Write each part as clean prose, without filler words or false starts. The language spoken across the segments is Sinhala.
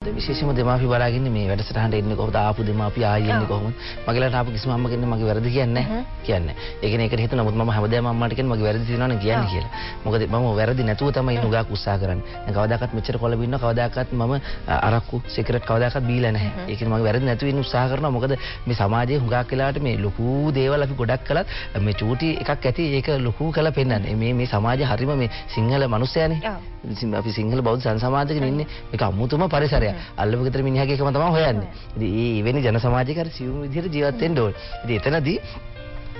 විශේෂයෙන්ම දෙමාපිය බලාගෙන මේ වැඩසටහනට එන්නේ කොහොමද, ආපු දෙමාපිය ආයෙ එන්නේ කොහොමද, මගේ ළඟට ආපු කිසිම අම්මා කෙනෙක් මගේ වැරදි කියන්නේ නැහැ කියන්නේ. ඒ කියන්නේ ඒකට හේතුව, නමුත් මම හැමදාම අම්මාට කියන්නේ මගේ වැරදි තියෙනවා නම් කියන්න කියලා. මොකද මම වැරදි නැතුව තමයි ඉන්න උගාක් උත්සාහ කරන්නේ. දැන් කවදාකවත් මෙච්චර කොළඹ ඉන්නවා, කවදාකවත් මම අරක්කු සිගරට් කවදාකවත් බීලා නැහැ. ඒ කියන්නේ මගේ වැරදි නැතුව ඉන්න උත්සාහ කරනවා. මොකද මේ සමාජයේ හුඟක් වෙලාවට මේ ලොකු දේවල් අපි ගොඩක් කළත් මේ චූටි එකක් ඇති ඒක ලොකු කරලා පෙන්නන්නේ. මේ මේ සමාජය හරිම මේ සිංහල මනුස්සයනේ. අපි සිංහල බෞද්ධ සංසමාජයක ඉන්නේ. මේක අමුතුම පරිසරයක්. අල්ලපු ගෙදර මිනිහාගේ එකම තමයි හොයන්නේ. ඉතින් ඒ එවැනි ජන සමාජයක අර සියුම් විදිහට ජීවත් වෙන්න ඕනේ. ඉතින් එතනදී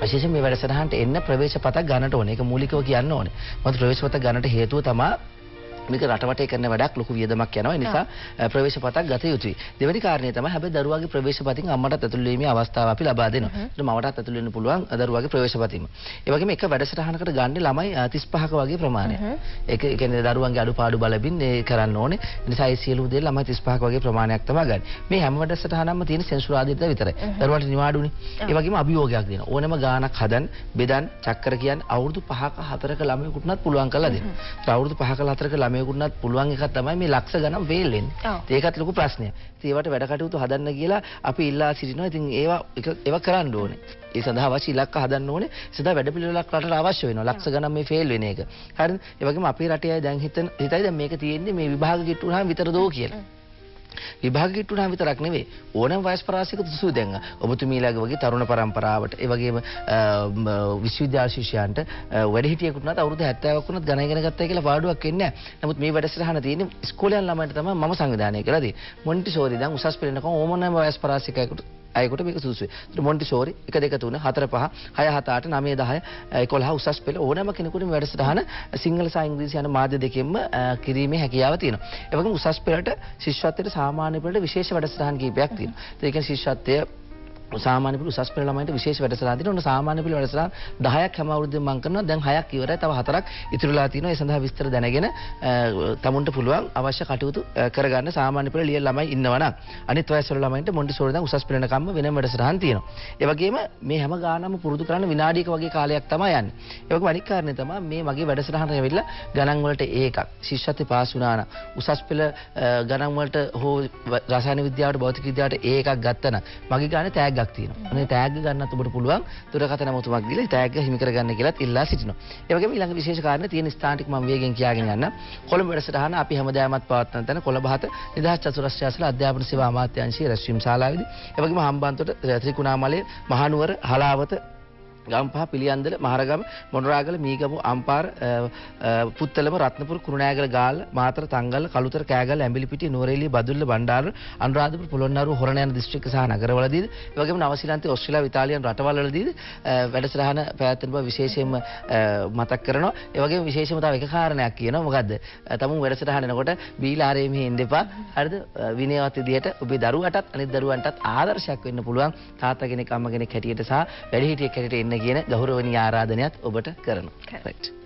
විශේෂයෙන් මේ වැඩසටහනට එන්න ප්‍රවේශ පතක් ගන්නට ඕනේ. ඒක මූලිකව කියන්න ඕනේ. මොකද ප්‍රවේශ පතක් ගන්නට හේතුව තමා මේක රට වටේ කරන වැඩක්, ලොකු වියදමක් යනවා. ඒ නිසා ප්‍රවේශ පතක් ගත යුතුයි. දෙවෙනි කාරණය තමයි හැබැයි දරුවාගේ ප්‍රවේශ පතින් අම්මටත් ඇතුළු වීමේ අවස්ථාව අපි ලබා දෙනවා. ඒත් මවටත් ඇතුළු වෙන්න පුළුවන් දරුවාගේ ප්‍රවේශ පතින්ම. ඒ වගේම එක වැඩසටහනකට ගන්න ළමයි 35ක වගේ ප්‍රමාණයක්. ඒක ඒ කියන්නේ දරුවන්ගේ අඩුපාඩු බලමින් ඒ කරන්න ඕනේ. ඒ නිසා ඒ සියලු දේ ළමයි 35ක වගේ ප්‍රමාණයක් තමයි ගන්න. මේ හැම වැඩසටහනක්ම තියෙන සෙන්සුරාදීට විතරයි. දරුවන්ට නිවාඩුනේ. ඒ වගේම අභියෝගයක් දෙනවා. ඕනෑම ගානක් හදන්, බෙදන්, චක්කර කියන් අවුරුදු 5ක 4ක ළමයෙකුට උනත් පුළුවන් කරලා දෙනවා. ඒ අවුරුදු 5ක 4ක ළමයෙකුට උනත් පුළුවන් එකක් තමයි මේ ලක්ෂ ගණන් ෆේල් වෙන්නේ. ඒකත් ලොකු ප්‍රශ්නයක්. ඉතින් ඒවට වැඩ කටයුතු හදන්න කියලා අපි ඉල්ලා සිටිනවා. ඉතින් ඒවා ඒවා කරන්න ඕනේ. ඒ සඳහා අවශ්‍ය ඉලක්ක හදන්න ඕනේ. ඒ සඳහා වැඩ පිළිවෙලක් රටට අවශ්‍ය වෙනවා. ලක්ෂ ගණන් මේ ෆේල් වෙන එක. හරිද? ඒ වගේම අපේ රටේ අය දැන් හිතන හිතයි දැන් මේක තියෙන්නේ මේ විභාග කිට්ටු වුණාම විතර දෝ කියලා. විභාග කිට්ටු වුණාම විතරක් නෙවෙයි, ඕනෑම වයස් පරාසයක සුසු දැන් ඔබතුමීලාගේ වගේ තරුණ පරම්පරාවට, ඒ වගේම විශ්වවිද්‍යාල ශිෂ්‍යයන්ට, වැඩිහිටියෙකුට උනත් අවුරුදු 70ක් වුණත් ගණන් ඉගෙන ගත්තයි කියලා පාඩුවක් වෙන්නේ නැහැ. නමුත් මේ වැඩසටහන තියෙන්නේ ඉස්කෝලේ යන ළමයින්ට තමයි මම සංවිධානය කරලා තියෙන්නේ. මොන්ටිසෝරි දැන් උසස් පෙළ එනකම් ඕනෑම වයස් පරාසයකයෙකුට අයෙකුට මේක සුදුසුයි. ඒතර මොන්ටිසෝරි 1 2 3 4 5 6 7 8 9 10 11 උසස් පෙළ ඕනෑම කෙනෙකුට මේ වැඩසටහන සිංහල සහ ඉංග්‍රීසි යන මාධ්‍ය දෙකෙන්ම කිරීමේ හැකියාව තියෙනවා. ඒ වගේම උසස් පෙළට ශිෂ්‍යත්වයට සාමාන්‍ය පෙළට විශේෂ වැඩසටහන් කිහිපයක් තියෙනවා. ඒ කියන්නේ ශිෂ්‍යත්වය සාමාන්‍ය පෙළ උසස් පෙළ ළමයින්ට විශේෂ වැඩසටහන් තියෙනවා. ඔන්න සාමාන්‍ය පෙළ වැඩසටහන් 10ක් හැම අවුරුද්දෙම මම කරනවා. දැන් 6ක් ඉවරයි. තව 4ක් ඉතුරුලා තියෙනවා. ඒ සඳහා විස්තර දැනගෙන තමුන්ට පුළුවන් අවශ්‍ය කටයුතු කරගන්න සාමාන්‍ය පෙළ ලියන ළමයි ඉන්නවා නම්. අනිත් වයස් වල ළමයින්ට මොන්ටිසෝරි දැන් උසස් පෙළ වෙනකම්ම වෙනම වැඩසටහන් තියෙනවා. ඒ වගේම මේ හැම ගානම පුරුදු කරන්න විනාඩියක වගේ කාලයක් තමයි යන්නේ. ඒ වගේම අනිත් කාරණේ තමයි මේ මගේ වැඩසටහනට ඇවිල්ලා ගණන් වලට ඒ එකක් ශිෂ්‍යත්වයේ පාස් වුණා නම් උසස් පෙළ ගණන් වලට හෝ රසායන විද්‍යාවට භෞතික විද්‍යාවට ඒ එකක් ගත්තා නම් මගේ ගානේ තෑග්ගක් තියෙනවා. අනේ තෑග්ග ගන්නත් ඔබට පුළුවන් දුරකථන ඇමතුමක් දීලා ඒ තෑග්ග හිමි කරගන්න කියලාත් ඉල්ලා සිටිනවා. ඒ වගේම ඊළඟ විශේෂ කාරණේ තියෙන ස්ථාන ටික මම වේගෙන් කියාගෙන යන්න. කොළඹ වැඩසටහන අපි හැමදාමත් පවත්වන තැන කොළඹ 7 නිදහස් චතුරස්‍රය අසල අධ්‍යාපන සේවා අමාත්‍යාංශයේ රැස්වීම ශාලාවේදී. ඒ වගේම හම්බන්තොට, ත්‍රිකුණාමලය, මහනුවර, හලාවත, ගම්පහ, පිළියන්දල, මහරගම, මොනරාගල, මීගමු, අම්පාර, පුත්තලම, රත්නපුර, කුරුණෑගල, ගාල්ල, මාතර, තංගල්ල, කළුතර, කෑගල්ල, ඇඹිලිපිටිය, නුවරඑළිය, බදුල්ල, බණ්ඩාර, අනුරාධපුර, පොළොන්නරුව, හොරණ යන දිස්ත්‍රික්ක සහ නගරවලදීද, ඒ වගේම නවසීලන්තය, ඔස්ට්‍රේලියාව, ඉතාලියන් රටවල්වලදීද වැඩසටහන පැවැත්වෙන බව විශේෂයෙන්ම මතක් කරනවා. ඒ වගේම විශේෂයෙන්ම තව එක කාරණයක් කියනවා. මොකද්ද? තමුන් වැඩසටහන එනකොට බීලා ආරේ මෙහෙ එන්න එපා. හරිද? විනයවත් විදිහට ඔබේ දරුවටත් අනිත් දරුවන්ටත් ආදර්ශයක් වෙන්න පුළුවන් තාත්තා කෙනෙක් අම්මා කෙනෙක් හැටියට සහ වැඩිහිටියෙක් හැටියට එන්න කියන ගෞරවනීය ආරාධනයත් ඔබට කරනවා. රයිට්.